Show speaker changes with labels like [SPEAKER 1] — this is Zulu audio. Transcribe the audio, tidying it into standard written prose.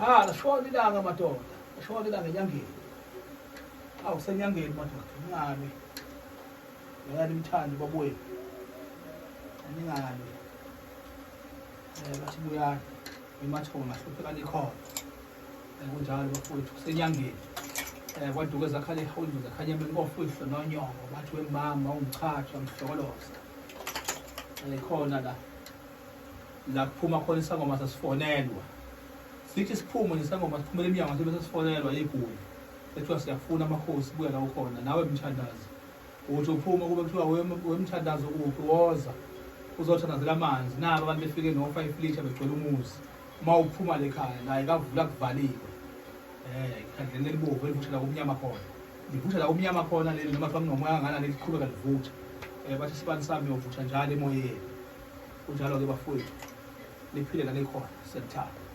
[SPEAKER 1] Ah, lashona ilanga madoda. Lashona ilanga enyangeni. Awu senyangeni madoda, ningalwi. Yayani imthandi babuye. Ningalwi. Eh bathi buyani. Imathonga hlupheka likhona. Eh kunjalo bafowethu kusenyangeni. Eh kwaduke zakhala ihawuzi zakhanya emini kofihlo nonyoko bathi wemama ungichathwa ngihlokoloza. Eh khona la. La kuphuma khona isangoma sasifonelwa. Sithi siphume nje isangoma siphumele emnyango sibe sesifonelwa igula. Ethiwa siyafuna amakhosi buya la ukhona nawe mthandazi. Uthi uphuma kube kuthiwa wemthandazo uphi woza uzothandazela amanzi nabo abantu befike no-5 litre begcwele umuzi uma uphuma le khaya naye kavula kuvaliwe eh ikhandleni elibovu elivutha la kumnyama khona livutha la kumnyama khona leli noma kuthiwa kunomoya kangakanani liqhubeka livutha um bathi isibani sami uyovutha njalo emoyeni kunjalo-ke bafowethu niphile la nikhona siyakuthanda.